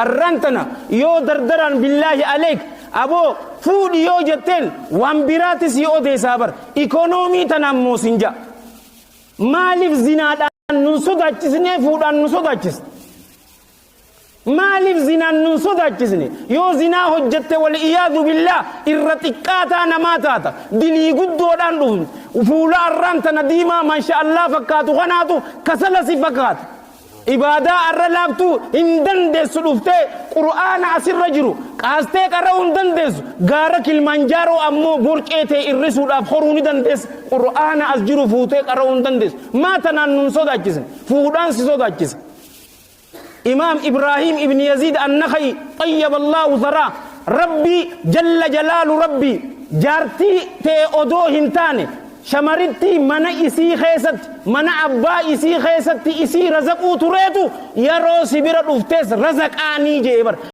Arraan tana yoo dardaraan, billaahi aleek aboo, fuudhi yoo jetteen, waan biraati si odeessaa bar. Ikonoomii tanaan moo sin ja'a. Maaliif zinaadhaan nun sodaachisnee fuudhaan nu sodaachiste? Maaliif zinaan nun sodaachisne? Yoo zinaa hojjette, wal iyaadu billaa, irra xiqqaataa namaa taata. Dilii guddoodhaan dhufne. Fuula arraan tana diimaa maasha Allah fakkaatu kanaatu kasala si fakkaata. Ibaadaa arra laaftuu hin dandeessu. Dhuftee Qur'aana asirra jiru qaastee qara'uu hin dandeessu. Gaara Kilmanjaaroo ammoo borcee ta'e irrisuudhaaf horuu ni dandeessa. Qur'aana as jiru fuutee qara'uu hin dandeessu. Maa tanaan nun sodaachisne? Fuudhaan si sodaachisa. Imaam Ibraahim ibn Yaziid Annakai, xayyaba Allahu tharaa, Rabbi jalla jalaalu, Rabbi jaartii ta'e odoo hin taane, shamarittii mana isii keessatti, mana abbaa isii keessatti isii razaquu tureetu yeroo si bira dhuftees razaqaanii jee bar.